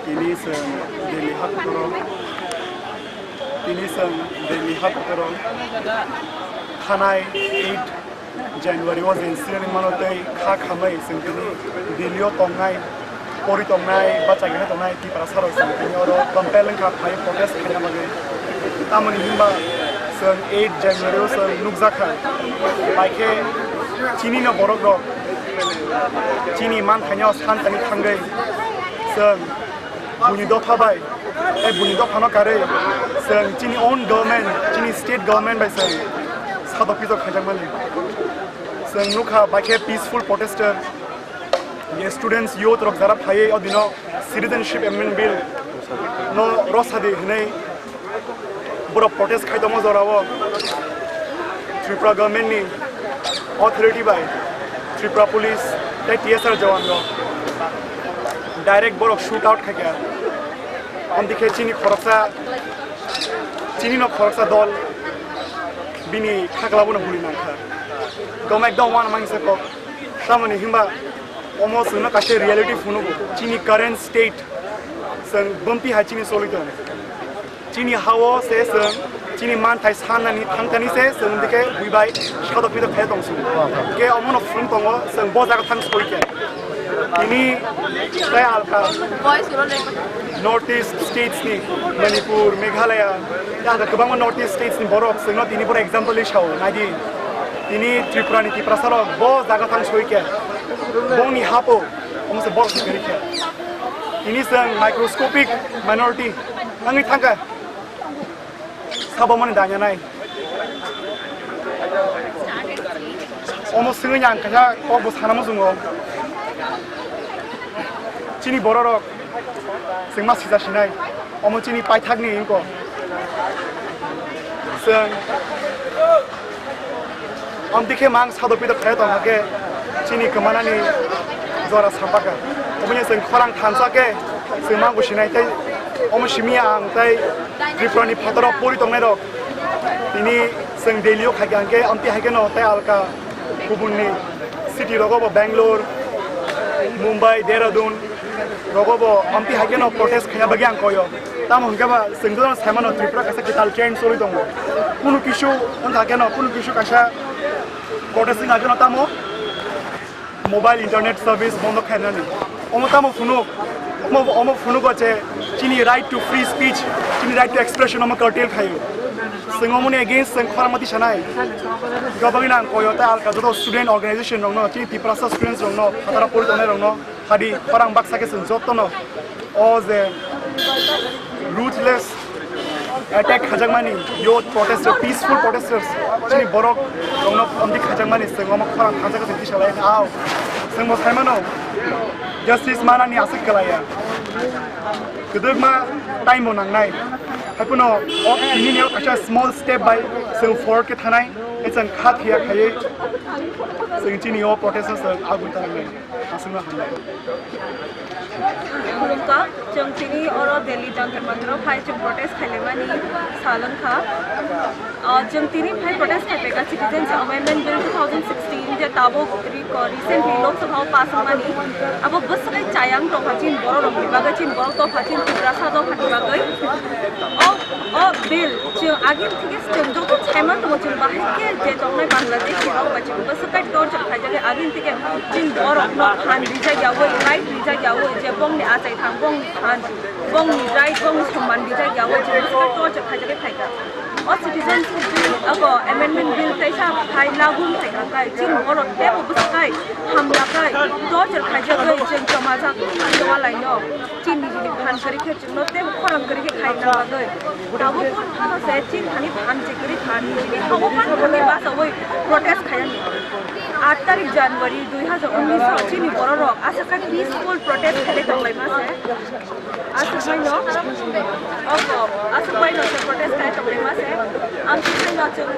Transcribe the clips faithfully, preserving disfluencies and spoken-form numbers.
Tini chwng Delhi haptoro, tini chwng Delhi haptoro thanai eight January o je incident mano tei kha khamai chwng tini Delhi o tongnai, pori tongnai, bachai tongnai Tiprasa rok chwng tini oro compel wngkha phai protest khaina bagwi. Tamoni hinba chwng eight January o chwng nukjakha, bai khe chini no borok rok chini manthaino santani thangwi chwng buini dopha bai, tei buini dophano karwi chwng chini own government, chini state government bai chwng sadok pijok khaijakmani. Chwng nukha bai khe peaceful protester, je students, youth rok jara phaiwi o dino Citizenship Amendment Bill no rosadi hinwi borok protest khai tongma jorao Tripura government ni authority bai Tripura police tei T S R jawan rok direct borok shoot out khaikha. Amtwi khe chini khoroksa, chini no khoroksa dol bini khakla bono huli nangkha. Gom ekdom wan mangsa kok. Tamoni hinba omo chwngno kaisa reality phunugo. Chini current state chwng bumpi hai chini choli tong. Chini hao se chwng chini manthai sanani thangthani se chwng dike buibai sadok pidok khai tong chwng. Ke omono phunuk tongo chwng bo jaga thang soi khe. Tini tei alka North East states ni Manipur, Meghalaya, tei alka kwbangma North East states ni borok chwngno tini borok example ri sao naidi. Tini Tripura ni Tiprasa rok bo jaga thang soi khe. Bongni hapo omo se borok se khe. Tini chwng microscopic minority wngwi thangkha. Sabo mani danya nai. Omo swngwi ang kaisa kokbo sana muchungo. Chini bororok chwngma sija sinai. Omo chini paithakni wngkha. Chwng Amtwi khe mang sado pito khayo tongkha khe chini kwmanani jora sampakha. Oboni chwng khorang thansa khe chwng mang bo sinai tei omo simi ang tei Tripura ni phataro pori tongnai rok tini chwng Delhi o khaikha hwnkhe amtwi hai kheno tei alka kubunni city rogo bo Bangalore, Mumbai, Dehradun, rogo bo amtwi hai kheno protest khaina bagwi ang koyo. Tamo hwnkhe ba chwng jotono sai mano Tripura kaisa kwtal trend choli tongo. Kunu kisu wngkha kheno, kunu kisu kaisa protest wngkha kheno tamo mobile internet service bondo khainani. Omo tamo phunuk, omo, omo phunuk o je chini right to free speech, chini right to expression omo curtail khayo. Chwng omoni against chwng khorang mati sanai. Gabagwi nang koyo ta alka joto student organization rokno, chini Tiprasa students rokno, phataro pori tongnai rokno. Hadi khorang baksa khe chwng jotono o je ruthless attack khajakmani youth protester, peaceful protesters chini borok rokno amtwi khajakmani chwng omo khorang thansa khe chwng tisa lai ao. Chwng bo sai mano justice manani aswk kwlaiya. Kwdwkma time bo nangnai. Haiphano o tini ni o kaisa small step bai chwng forward khe thanai, chwng kha thia khaiwi chwng chini o protest o chwng agwi tangnai. Aswkno hambai. Khulumkha, chwng tini oro Delhi Jantar Mantar o phai chwng protest khailaimani sal wngkha. Ah, chwng tini phai protest khaipaikha Citizenship Amendment Bill two thousand sixteen je tabuk ri-, ko recently Lok Sabha o pass wngmani. Abo bwswk chayang tongkha chini borok rokni bagwi, chini borok tongkha chini Tiprasa dophani bagwi. O O bill, chwng agini thike chwng joto saiman tongo, chwng bahai khe je tongnai Bangladeshi rok bai chwng bwswk kai torture khaijak khe agini thike chini borok no phan rijak yawi, right rijak yawi, je bongni achai thang, bongni phan, bongni right, bongni somman rijak yawi, chwng bwswk kai torture khaijak khe phaikha. O citizenship bill, abo amendment bill teisa phai lagu wng phaikha khai, chini borok teibo bwswk kai hamya khai torture khaijagwi chwng chomajak walaino. Chini nijini phan kwrwi khe chwngno teibo khorang kwrwi khe khaina bagwi. Tabuk phano se chini thani phan che kwrwi phan nijini hao phan thangwi bachaui protest khaiyani. Aat tarik January dui hazar unnish o chini bororok aswk khe peaceful protest khailai tonglaima se. Aswk baino, obo, aswk baino se protest khai tonglaima se. Ang twi haino chwng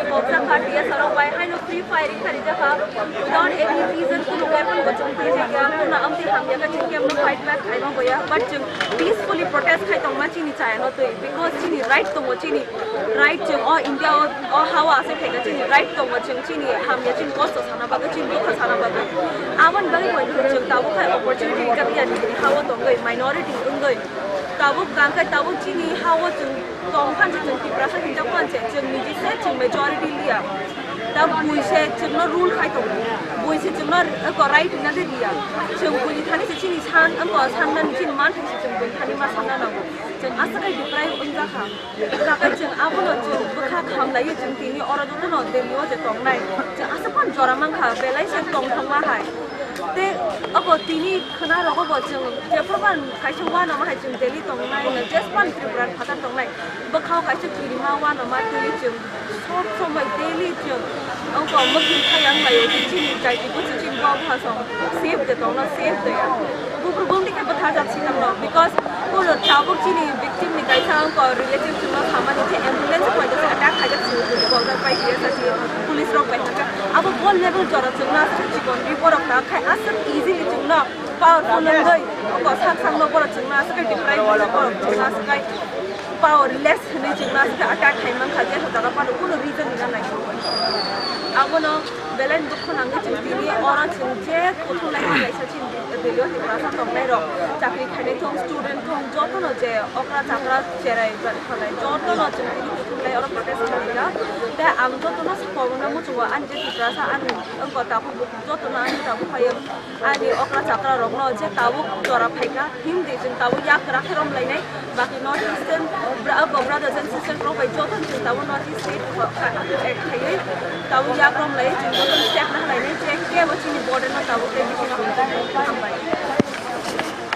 boksa kha T S R rok bai haino free firing kha rijak kha without any reason, kunu weapon bo chwng twi jakya, kunu amtwi hamya khe chwng khe amno fight back khaima boya, but chwng peacefully protest khai tongma chini chayano twi, because chini right tongo, chini right chwng o India o, o hawa ase khaikha chini right tongo, chwng chini hamya chini kosto sana bagwi, chini dukha sana bagwi. Aboni bagwi bo chwng tabuk khai opportunity rijak ya nini hawa tongwi, minority wngwi. Tabuk tangkhe tabuk chini hawa chwng tongkha je chwng Tiprasa hinjak mani je chwng niji se chwng majority liya. Ta bui se chwngno rule khai tongo. Bui se chwngno eko right rina de liya. Chwng buini thani se chini san, eko sanmani chini man thai se chwng buini thani ma sanna nango. Chwng aswk khai deprive wngjakha. Takai chwng abono chwng bwkha khamlaiwi chwng tini oro jotono Delhi o je tongnai. Chwng aswk phano jora mankha, belai se tongthokma hai. Tei abo tini khwnarogo bo chwng jephru phan kaisa uanama hai chwng Delhi tongnai, jespan Tripura phatar tongnai, bwkhao kaisa kirima uanama twi chwng sob somoi daily chwng wngkha mwkhwtwi thayang laio, chini jaiti busi chini bo bwsong safe de tongna, safe de ya. Buphru bumdi khe bwthajak si tangno, because Kulo tabuk chini victim ni kaisa wngkha relative chwngno samani je ambulance bai kaisa attack khaijak sini twi boljak bai hiya sa si police rok bai hwnka. Abo bo level jora chwngno aswk chikon ri borok ta khai aswk easily chwngno powerful wngwi wngkha sak sakno borok chwngno aswk kai deprive wngkha borok chwngno aswk kai powerless hwnwi chwngno aswk kai attack khai mankha je jaga phano kuno reason wngya nai. Abono belai dukho nangwi chwng tini oro chwng je kuthum lai kaisa chini Delhi o Tiprasa tongnai rok, chakri khainai thung, student thung, jotono je okra chakra cherai khanai, jotono chwng tini kuthum lai oro protest khlaijak. Tei ang jotono sakhobongno muchungo ani je Tiprasa ani wngkha tabuk jotono ani tabuk phaiyo ani okra chakra rokno je tabuk jora phaikha himdi chwng tabuk yak kwrak khe romlainai. Baki North Eastern bra-, abo brothers and sisters rok bai joto ni chwng tabuk North East state kho-, ka-, act khaiwi tabuk yak romlaiwi chwng joto ni step na khlainai je kebo chini border no tabuk tei bisi no hambai.